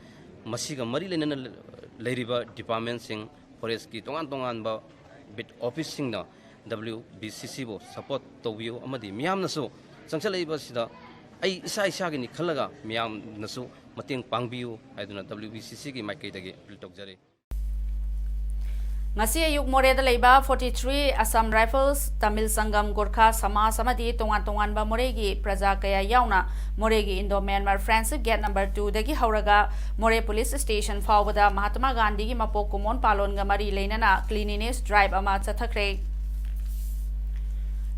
ꯃꯁꯤꯒ ꯃꯔꯤ ꯂꯩꯅꯅ ꯂꯩꯔꯤꯕ ꯗꯤꯄꯥꯔꯠꯃꯦꯟꯁꯤꯡ, ꯐꯣꯔꯦꯁꯀꯤ ꯇꯣꯉꯥꯟ ꯇꯣꯉꯥꯟꯕ ꯕꯤꯠ ꯑꯣꯐꯤꯁꯁꯤꯡꯅ W B C Cꯕꯨ ꯁꯄꯣꯔꯠ ꯇꯧꯕꯤꯌꯨ ꯑꯃꯗꯤ ꯃꯤꯌꯥꯝꯅꯁꯨ ꯆꯪꯁꯤꯜꯂꯛꯏꯕ ꯑꯁꯤꯗ ꯑꯩ ꯏꯁꯥ ꯏꯁꯥꯒꯤꯅꯤ ꯈꯜꯂꯒ ꯃꯤꯌꯥꯝꯅꯁꯨ ꯃꯇꯦꯡ ꯄꯥꯡꯕꯤꯌꯨ ꯍꯥꯏꯗꯨꯅ W B C Cꯒꯤ ꯃꯥꯏꯀꯩꯗꯒꯤ ꯑꯄꯤꯜ ꯇꯧꯖꯔꯤ꯫ ꯉꯁꯤ ꯑꯌꯨꯛ ꯃꯣꯔꯦꯗ ꯂꯩꯕ forty three Assam Rifles, Tamil ꯁꯪꯒꯝ, Gorkha ꯁꯃꯥꯖ ꯑꯃꯗꯤ ꯇꯣꯉꯥꯟ ꯇꯣꯉꯥꯟꯕ ꯃꯣꯔꯦꯒꯤ ꯄ꯭ꯔꯖꯥ ꯀꯌꯥ ꯌꯥꯎꯅ ꯃꯣꯔꯦꯒꯤ Indo Myanmar Friendship Gate number two ꯗꯒꯤ ꯍꯧꯔꯒ ꯃꯣꯔꯦ ꯄꯨꯂꯤꯁ ꯁ꯭ꯇꯦꯁꯟ ꯐꯥꯎꯕꯗ ꯃꯍꯥꯇꯃꯥ ꯒꯥꯟꯙꯤꯒꯤ ꯃꯄꯣꯛ ꯀꯨꯝꯑꯣꯟ ꯄꯥꯂꯣꯟꯒ ꯃꯔꯤ ꯂꯩꯅꯅ cleanliness drive ꯑꯃ ꯆꯠꯊꯈ꯭ꯔꯦ꯫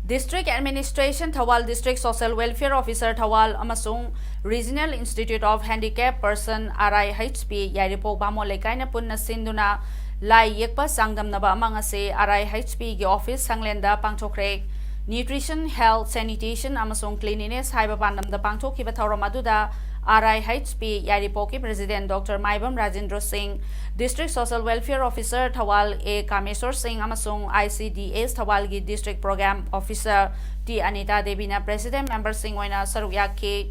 District Administration, Thoubal District Social Welfare Officer Thoubal ꯑꯃꯁꯨꯡ Regional Institute of Handicap Person, R I H P, ꯌꯥꯏꯔꯤꯄꯣꯛ ꯕꯥꯃꯣꯟ ꯂꯩꯀꯥꯏꯅ ꯄꯨꯟꯅ ꯁꯤꯟꯗꯨꯅ ꯂꯥꯏ ꯌꯦꯛꯄ ꯆꯥꯡꯗꯝꯅꯕ ꯑꯃ ꯉꯁꯤ R I H Pꯒꯤ ꯑꯣꯐꯤꯁ ꯁꯪꯂꯦꯟꯗ ꯄꯥꯡꯊꯣꯛꯈ꯭ꯔꯦ꯫ Nutrition, Health, Sanitation ꯑꯃꯁꯨꯡ Cleanliness ꯍꯥꯏꯕ ꯄꯥꯟꯗꯝꯗ ꯄꯥꯡꯊꯣꯛꯈꯤꯕ ꯊꯧꯔꯝ ꯑꯗꯨꯗ R I H P ꯌꯥꯏꯔꯤꯄꯣꯛꯀꯤ President Doctor ꯃꯥꯏꯕꯝ ꯔꯥꯖꯦꯟꯗ꯭ꯔꯣ ꯁꯤꯡ, District Social Welfare Officer Thoubal ꯑꯦ ꯀꯥꯃꯦꯁꯣꯔ ꯁꯤꯡ ꯑꯃꯁꯨꯡ I C D S ꯊꯧꯕꯥꯜꯒꯤ District Program Officer ꯇꯤ ꯑꯅꯤꯇꯥ ꯗꯦꯕꯤꯅ President memberꯁꯤꯡ ꯑꯣꯏꯅ ꯁꯔꯨꯛ ꯌꯥꯈꯤ꯫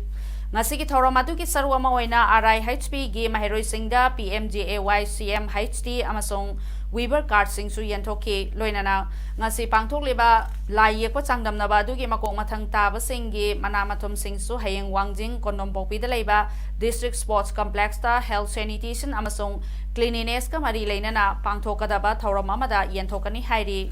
ꯉꯁꯤꯒꯤ ꯊꯧꯔꯝ ꯑꯗꯨꯒꯤ ꯁꯔꯨꯛ ꯑꯃ ꯑꯣꯏꯅ R I H Pꯒꯤ ꯃꯍꯩꯔꯣꯏꯁꯤꯡꯗ P M G A Y, C M H T ꯑꯃꯁꯨꯡ Weaver cardꯁꯤꯡꯁꯨ ꯌꯦꯟꯊꯣꯛꯈꯤ꯫ ꯂꯣꯏꯅꯅ ꯉꯁꯤ ꯄꯥꯡꯊꯣꯛꯂꯤꯕ ꯂꯥꯏ ꯌꯦꯛꯄ ꯆꯥꯡꯗꯝꯅꯕ ꯑꯗꯨꯒꯤ ꯃꯀꯣꯛ ꯃꯊꯪ ꯇꯥꯕꯁꯤꯡꯒꯤ ꯃꯅꯥ ꯃꯊꯨꯝꯁꯤꯡꯁꯨ ꯍꯌꯦꯡ ꯋꯥꯡꯖꯤꯡ ꯀꯣꯟꯗꯣꯝꯄꯣꯛꯄꯤꯗ ꯂꯩꯕ District Sports Complexꯇ Health, Sanitation ꯑꯃꯁꯨꯡ Cleanlinessꯀ ꯃꯔꯤ ꯂꯩꯅꯅ ꯄꯥꯡꯊꯣꯛꯀꯗꯕ ꯊꯧꯔꯝ ꯑꯃꯗ ꯌꯦꯟꯊꯣꯛꯀꯅꯤ ꯍꯥꯏꯔꯤ꯫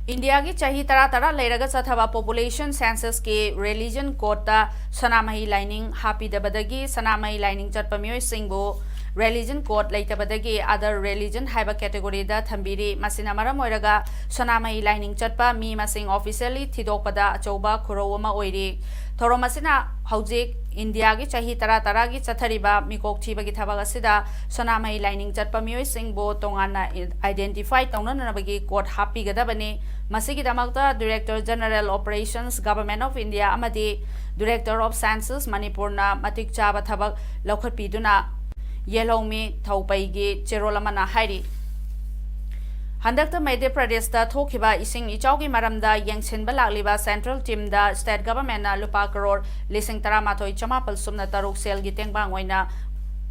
ꯏꯟꯗꯤꯌꯥꯒꯤ ꯆꯍꯤ ꯇꯔꯥ ꯇꯔꯥ ꯂꯩꯔꯒ ꯆꯠꯊꯕ Population Censusꯀꯤ Religion Codeꯇ ꯁꯅꯥꯃꯍꯤ ꯂꯥꯏꯅꯤꯡ ꯍꯥꯞꯄꯤꯗꯕꯗꯒꯤ ꯁꯅꯥꯃꯍꯤ ꯂꯥꯏꯅꯤꯡ ꯆꯠꯄ ꯃꯤꯑꯣꯏꯁꯤꯡꯕꯨ Religion Code ꯂꯩꯇꯕꯗꯒꯤ Other Religion ꯍꯥꯏꯕ categoryꯗ ꯊꯝꯕꯤꯔꯤ꯫ ꯃꯁꯤꯅ ꯃꯔꯝ ꯑꯣꯏꯔꯒ ꯁꯅꯥꯃꯍꯤ ꯂꯥꯏꯅꯤꯡ ꯆꯠꯄ ꯃꯤ ꯃꯁꯤꯡ officially ꯊꯤꯗꯣꯛꯄꯗ ꯑꯆꯧꯕ ꯈꯨꯔꯧ ꯑꯃ ꯑꯣꯏꯔꯤ꯫ ꯊꯧꯔꯝ ꯑꯁꯤꯅ ꯍꯧꯖꯤꯛ ꯏꯟꯗꯤꯌꯥꯒꯤ ꯆꯍꯤ ꯇꯔꯥ ꯇꯔꯥꯒꯤ ꯆꯠꯊꯔꯤꯕ ꯃꯤꯀꯣꯛ ꯊꯤꯕꯒꯤ ꯊꯕꯛ ꯑꯁꯤꯗ ꯁꯅꯥꯃꯍꯤ ꯂꯥꯏꯅꯤꯡ ꯆꯠꯄ ꯃꯤꯑꯣꯏꯁꯤꯡꯕꯨ ꯇꯣꯉꯥꯟꯅ identify ꯇꯧꯅꯅꯕꯒꯤ code ꯍꯥꯞꯄꯤꯒꯗꯕꯅꯤ꯫ ꯃꯁꯤꯒꯤꯗꯃꯛꯇ Director General Operations, Government of India ꯑꯃꯗꯤ Director of Census ꯃꯅꯤꯄꯨꯔꯅ ꯃꯇꯤꯛ ꯆꯥꯕ ꯊꯕꯛ ꯂꯧꯈꯠꯄꯤꯗꯨꯅ ꯌꯦꯜꯍꯧꯃꯤ ꯊꯧꯄꯩꯒꯤ ꯆꯦꯔꯣꯜ ꯑꯃꯅ ꯍꯥꯏꯔꯤ꯫ ꯍꯟꯗꯛꯇ ꯃꯙ꯭ꯌ ꯄ꯭ꯔꯗꯦꯁꯇ ꯊꯣꯛꯈꯤꯕ ꯏꯁꯤꯡ ꯏꯆꯥꯎꯒꯤ ꯃꯔꯝꯗ ꯌꯦꯡꯁꯤꯟꯕ ꯂꯥꯛꯂꯤꯕ central teamꯗ state governmentꯅ ꯂꯨꯄꯥ ꯀꯔꯣꯔ ꯂꯤꯁꯤꯡ ꯇꯔꯥꯃꯥꯊꯣꯏ ꯆꯃꯥꯄꯜ ꯁꯨꯞꯅ ꯇꯔꯨꯛ ꯁꯦꯜꯒꯤ ꯇꯦꯡꯕꯥꯡ ꯑꯣꯏꯅ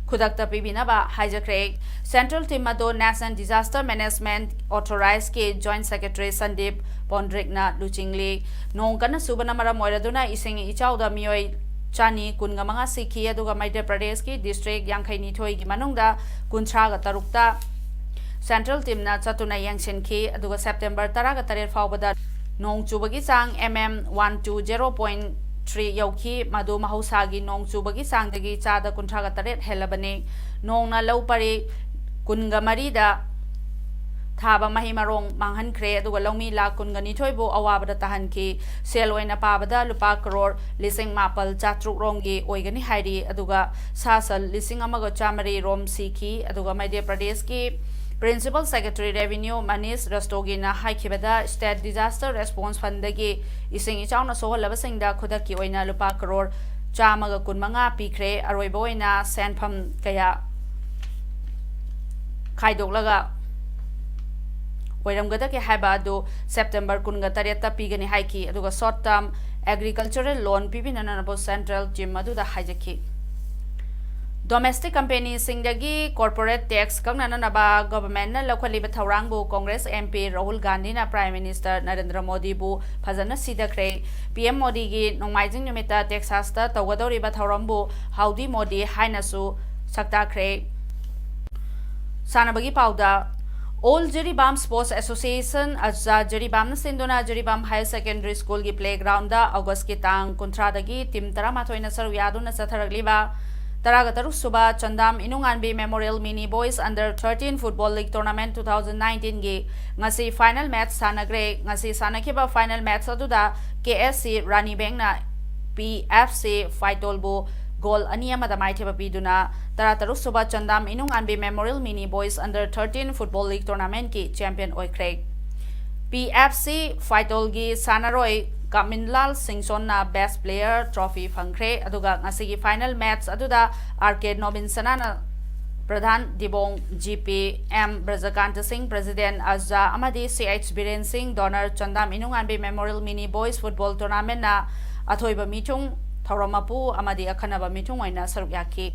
ꯈꯨꯗꯛꯇ ꯄꯤꯕꯤꯅꯕ ꯍꯥꯏꯖꯈ꯭ꯔꯦ꯫ Central team ꯑꯗꯨ National Disaster Management Authorityꯒꯤ Joint Secretary Sandeep ꯄꯣꯟꯗ꯭ꯔꯤꯛꯅ ꯂꯨꯆꯤꯡꯂꯤ꯫ ꯅꯣꯡ ꯀꯟꯅ ꯆꯨꯕꯅ ꯃꯔꯝ ꯑꯣꯏꯔꯗꯨꯅ ꯏꯁꯤꯡ ꯏꯆꯥꯎꯗ ꯃꯤꯑꯣꯏ ꯆꯅꯤ ꯀꯨꯟꯒ ꯃꯉꯥ ꯁꯤꯈꯤ, ꯑꯗꯨꯒ ꯃꯙ꯭ꯌ ꯄ꯭ꯔꯗꯦꯁꯀꯤ district ꯌꯥꯡꯈꯩ ꯅꯤꯊꯣꯏꯒꯤ ꯃꯅꯨꯡꯗ ꯀꯨꯟꯊ꯭ꯔꯥꯒ ꯇꯔꯨꯛꯇ central teamꯅ ꯆꯠꯇꯨꯅ ꯌꯦꯡꯁꯤꯟꯈꯤ, ꯑꯗꯨꯒ September ꯇꯔꯥꯒ ꯇꯔꯦꯠ ꯐꯥꯎꯕꯗ ꯅꯣꯡ ꯆꯨꯕꯒꯤ ꯆꯥꯡ mm one two zero point three ꯌꯧꯈꯤ, ꯃꯗꯨ ꯃꯍꯧꯁꯥꯒꯤ ꯅꯣꯡ ꯆꯨꯕꯒꯤ ꯆꯥꯡꯗꯒꯤ ꯆꯥꯗ ꯀꯨꯟꯊ꯭ꯔꯥꯒ ꯇꯔꯦꯠ ꯍꯦꯜꯂꯕꯅꯤ꯫ ꯅꯣꯡꯅ ꯂꯧ ꯄꯔꯤ ꯀꯨꯟꯒ ꯃꯔꯤꯗ ꯊꯥꯕ ꯃꯍꯩ ꯃꯔꯣꯡ ꯃꯥꯡꯍꯟꯈ꯭ꯔꯦ, ꯑꯗꯨꯒ ꯂꯧꯃꯤ ꯂꯥꯈ ꯀꯨꯟꯒ ꯅꯤꯊꯣꯏꯕꯨ ꯑꯋꯥꯕꯗ ꯇꯥꯍꯟꯈꯤ꯫ ꯁꯦꯜ ꯑꯣꯏꯅ ꯄꯥꯕꯗ ꯂꯨꯄꯥ ꯀꯔꯣꯔ ꯂꯤꯁꯤꯡ ꯃꯥꯄꯜ ꯆꯥꯇ꯭ꯔꯨꯛ ꯔꯣꯝꯒꯤ ꯑꯣꯏꯒꯅꯤ ꯍꯥꯏꯔꯤ, ꯑꯗꯨꯒ ꯁꯥ ꯁꯟ ꯂꯤꯁꯤꯡ ꯑꯃꯒ ꯆꯥꯃꯔꯤ ꯔꯣꯝ ꯁꯤꯈꯤ, ꯑꯗꯨꯒ ꯃꯙ꯭ꯌ ꯄ꯭ꯔꯗꯦꯁꯀꯤ Principal Secretary Revenue Manish ꯔꯁꯇꯣꯒꯤꯅ ꯍꯥꯏꯈꯤꯕꯗ, state disaster response fundꯗꯒꯤ ꯏꯁꯤꯡ ꯏꯆꯥꯎꯅ ꯁꯣꯛꯍꯜꯂꯕꯁꯤꯡꯗ ꯈꯨꯗꯛꯀꯤ ꯑꯣꯏꯅ ꯂꯨꯄꯥ ꯀꯔꯣꯔ ꯆꯥꯝꯃꯒ ꯀꯨꯟꯃꯉꯥ ꯄꯤꯈ꯭ꯔꯦ꯫ ꯑꯔꯣꯏꯕ ꯑꯣꯏꯅ ꯁꯦꯟꯐꯝ ꯀꯌꯥ ꯈꯥꯏꯗꯣꯛꯂꯒ ꯑꯣꯏꯔꯝꯒꯗꯒꯦ ꯍꯥꯏꯕ ꯑꯗꯨ September ꯀꯨꯟꯒ ꯇꯔꯦꯠꯇ ꯄꯤꯒꯅꯤ ꯍꯥꯏꯈꯤ꯫ ꯑꯗꯨꯒ short term agricultural loan ꯄꯤꯕꯤꯅꯅꯕ central team ꯑꯗꯨꯗ ꯍꯥꯏꯖꯈꯤ꯫ Domestic companyꯁꯤꯡꯗꯒꯤ corporate tax ꯀꯛꯅꯅꯕ governmentꯅ ꯂꯧꯈꯠꯂꯤꯕ ꯊꯧꯔꯥꯡꯕꯨ Congress MP Rahul ꯒꯥꯟꯙꯤꯅ Prime Minister ꯅꯔꯦꯟꯗ꯭ꯔ ꯃꯣꯗꯤꯕꯨ ꯐꯖꯅ ꯁꯤꯗꯈ꯭ꯔꯦ꯫ PM ꯃꯣꯗꯤꯒꯤ ꯅꯣꯡꯃꯥꯏꯖꯤꯡ ꯅꯨꯃꯤꯠꯇ Texasꯇ ꯇꯧꯒꯗꯧꯔꯤꯕ ꯊꯧꯔꯝꯕꯨ Howdy Modi ꯍꯥꯏꯅꯁꯨ ꯁꯛꯇꯥꯛꯈ꯭ꯔꯦ꯫ ꯁꯥꯟꯅꯕꯒꯤ ꯄꯥꯎꯗ, All Jiribam Sports Association, ꯑꯖꯥ ꯖꯤꯔꯤꯕꯥꯝꯅ ꯁꯤꯟꯗꯨꯅ ꯖꯤꯔꯤꯕꯥꯝ Higher Secondary Schoolꯒꯤ playgroundꯗ Augustꯀꯤ ꯇꯥꯡ ꯀꯨꯟꯊ꯭ꯔꯥꯗꯒꯤ team ꯇꯔꯥꯃꯥꯊꯣꯏꯅ ꯁꯔꯨꯛ ꯌꯥꯗꯨꯅ ꯆꯠꯊꯔꯛꯂꯤꯕ ꯇꯔꯥꯒ ꯇꯔꯨꯛ ꯁꯨꯕ ꯆꯟꯗꯥꯝ ꯏꯅꯨꯉꯥꯟꯕꯤ Memorial Mini Boys Under thirteen Football League Tournament two thousand nineteenꯒꯤ ꯉꯁꯤ final match ꯁꯥꯟꯅꯈ꯭ꯔꯦ꯫ ꯉꯁꯤ ꯁꯥꯟꯅꯈꯤꯕ final match ꯑꯗꯨꯗ KSC ꯔꯥꯅꯤ ꯕꯦꯡꯅ ꯄꯤ ꯑꯦꯐ ꯁꯤ ꯐꯥꯏꯇꯣꯜꯕꯨ ꯒꯣꯜ ꯑꯅꯤ ꯑꯃꯗ ꯃꯥꯏꯊꯤꯕ ꯄꯤꯗꯨꯅ ꯇꯔꯥꯇꯔꯨꯛ ꯁꯨꯕ ꯆꯟꯗꯥꯝ ꯏꯅꯨꯡꯉꯥꯟꯕꯤ Memorial Mini Boys Under thirteen Football League Tournamentꯀꯤ champion ꯑꯣꯏꯈ꯭ꯔꯦ꯫ ꯄꯤ ꯑꯦꯐ ꯁꯤ ꯐꯥꯏꯇꯣꯜꯒꯤ ꯁꯥꯟꯅꯔꯣꯏ ꯀꯥꯃꯤꯟꯂꯥꯜ ꯁꯤꯡꯁꯣꯟꯅ Best Player trophy ꯐꯪꯈ꯭ꯔꯦ꯫ ꯑꯗꯨꯒ ꯉꯁꯤꯒꯤ final match ꯑꯗꯨꯗ ꯑꯥꯔ ꯀꯦ ꯅꯣꯕꯤꯟꯁꯅꯥꯅ ꯄ꯭ꯔꯙꯥꯟ, ꯗꯤꯕꯣꯡ ꯖꯤ ꯄꯤ ꯑꯦꯝ ꯕ꯭ꯔꯖꯀꯥꯟꯇ ꯁꯤꯡ, President ꯑꯖꯥ ꯑꯃꯗꯤ ꯁꯤ ꯑꯩꯆ ꯕꯤꯔꯦꯟ ꯁꯤꯡ, Donor ꯆꯟꯗꯥꯝ ꯏꯅꯨꯡꯉꯥꯟꯕꯤ Memorial Mini Boys Football Tournamentꯅ ꯑꯊꯣꯏꯕ ꯃꯤꯊꯨꯡ, ꯊꯧꯔꯝ ꯃꯄꯨ ꯑꯃꯗꯤ ꯑꯈꯟꯅꯕ ꯃꯤꯊꯨꯡ ꯑꯣꯏꯅ ꯁꯔꯨꯛ ꯌꯥꯈꯤ꯫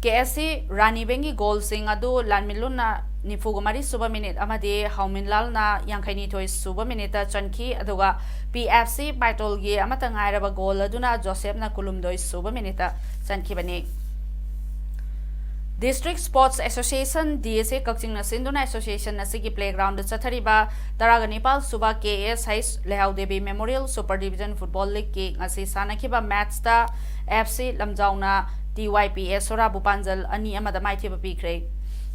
ꯀꯦ ꯑꯦꯁ ꯁꯤ ꯔꯥꯅꯤꯕꯦꯡꯒꯤ ꯒꯣꯜꯁꯤꯡ ꯑꯗꯨ ꯂꯥꯟꯃꯤꯂꯨꯟꯅ ꯅꯤꯐꯨꯒ ꯃꯔꯤ ꯁꯨꯕ ꯃꯤꯅꯤꯠ ꯑꯃꯗꯤ ꯍꯥꯎꯃꯤꯟꯂꯥꯜꯅ ꯌꯥꯡꯈꯩꯅꯤꯊꯣꯏ ꯁꯨꯕ ꯃꯤꯅꯤꯠꯇ ꯆꯟꯈꯤ꯫ ꯑꯗꯨꯒ ꯄꯤ ꯑꯦꯐ ꯁꯤ ꯕꯥꯏꯇꯣꯜꯒꯤ ꯑꯃꯠꯇ ꯉꯥꯏꯔꯕ ꯒꯣꯜ ꯑꯗꯨꯅ ꯖꯣꯁꯦꯞꯅ ꯀꯨꯟꯍꯨꯝꯗꯣꯏ ꯁꯨꯕ ꯃꯤꯅꯤꯠꯇ ꯆꯟꯈꯤꯕꯅꯤ꯫ District Sports Association, D S ꯑꯦ, ꯀꯛꯆꯤꯡꯅ ꯁꯤꯟꯗꯨꯅ association ꯑꯁꯤꯒꯤ playgroundꯗ ꯆꯠꯊꯔꯤꯕ ꯇꯔꯥꯒ ꯅꯤꯄꯥꯜ ꯁꯨꯕ K S H Leihaodevi Memorial Super Division Football Leagueꯀꯤ ꯉꯁꯤ ꯁꯥꯟꯅꯈꯤꯕ matchꯇ ꯑꯦꯐ ꯁꯤ ꯂꯝꯖꯥꯎꯅ ꯇꯤ ꯋꯥꯏ ꯄꯤ ꯑꯦꯁ ꯁꯣꯔꯥꯕꯨ ꯄꯥꯟꯖꯜ ꯑꯅꯤ ꯑꯃꯗ ꯃꯥꯏꯊꯤꯕ ꯄꯤꯈ꯭ꯔꯦ꯫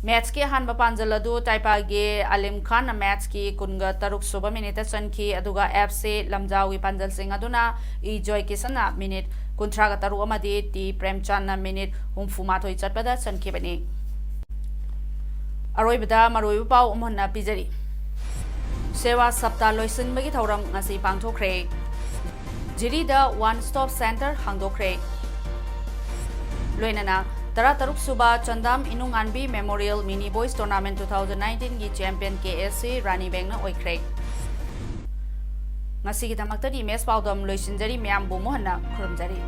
Matchꯀꯤ ꯑꯍꯥꯟꯕ ꯄꯥꯟꯖꯜ ꯑꯗꯨ ꯇꯥꯏꯄꯥꯒꯤ ꯑꯂꯤꯝ ꯈꯥꯟꯅ matchꯀꯤ ꯀꯨꯟꯒ ꯇꯔꯨꯛ ꯁꯨꯕ ꯃꯤꯅꯤꯠꯇ ꯆꯟꯈꯤ꯫ ꯑꯗꯨꯒ ꯑꯦꯐ ꯁꯤ ꯂꯝꯖꯥꯎꯒꯤ ꯄꯥꯟꯖꯜꯁꯤꯡ ꯑꯗꯨꯅ ꯏ ꯖꯣꯏ ꯀꯤꯁꯟꯅ ꯃꯤꯅꯤꯠ ꯀꯨꯟꯊ꯭ꯔꯥꯒ ꯇꯔꯨꯛ ꯑꯃꯗꯤ ꯇꯤ ꯄ꯭ꯔꯦꯝꯆꯥꯟꯅ ꯃꯤꯅꯤꯠ ꯍꯨꯝꯐꯨ ꯃꯥꯊꯣꯏ ꯆꯠꯄꯗ ꯆꯟꯈꯤꯕꯅꯤ꯫ ꯑꯔꯣꯏꯕꯗ ꯃꯔꯨꯑꯣꯏꯕ ꯄꯥꯎ ꯑꯃꯨꯛ ꯍꯟꯅ ꯄꯤꯖꯔꯤ꯫ ꯁꯦꯋꯥ ꯁꯞꯇꯥ ꯂꯣꯏꯁꯤꯟꯕꯒꯤ ꯊꯧꯔꯝ ꯉꯁꯤ ꯄꯥꯡꯊꯣꯛꯈ꯭ꯔꯦ꯫ ꯖꯤꯔꯤꯗ One Stop Center ꯍꯥꯡꯗꯣꯛꯈ꯭ꯔꯦ꯫ ꯂꯣꯏꯅꯅ ꯇꯔꯥꯇꯔꯨꯛ ꯁꯨꯕ ꯆꯟꯗꯥꯝ ꯏꯅꯨꯡꯉꯥꯟꯕꯤ Memorial Mini Boys Tournament two thousand nineteenꯒꯤ champion ꯀꯦ ꯑꯦꯁ ꯁꯤ ꯔꯥꯅꯤꯕꯦꯡꯅ ꯑꯣꯏꯈ꯭ꯔꯦ꯫ ꯉꯁꯤꯒꯤꯗꯃꯛꯇꯗꯤ ꯃꯦꯁ ꯄꯥꯎꯗꯝ ꯂꯣꯏꯁꯤꯟꯖꯔꯤ꯫ ꯃꯌꯥꯝꯕꯨ ꯑꯃꯨꯛ ꯍꯟꯅ ꯈꯨꯔꯨꯝꯖꯔꯤ꯫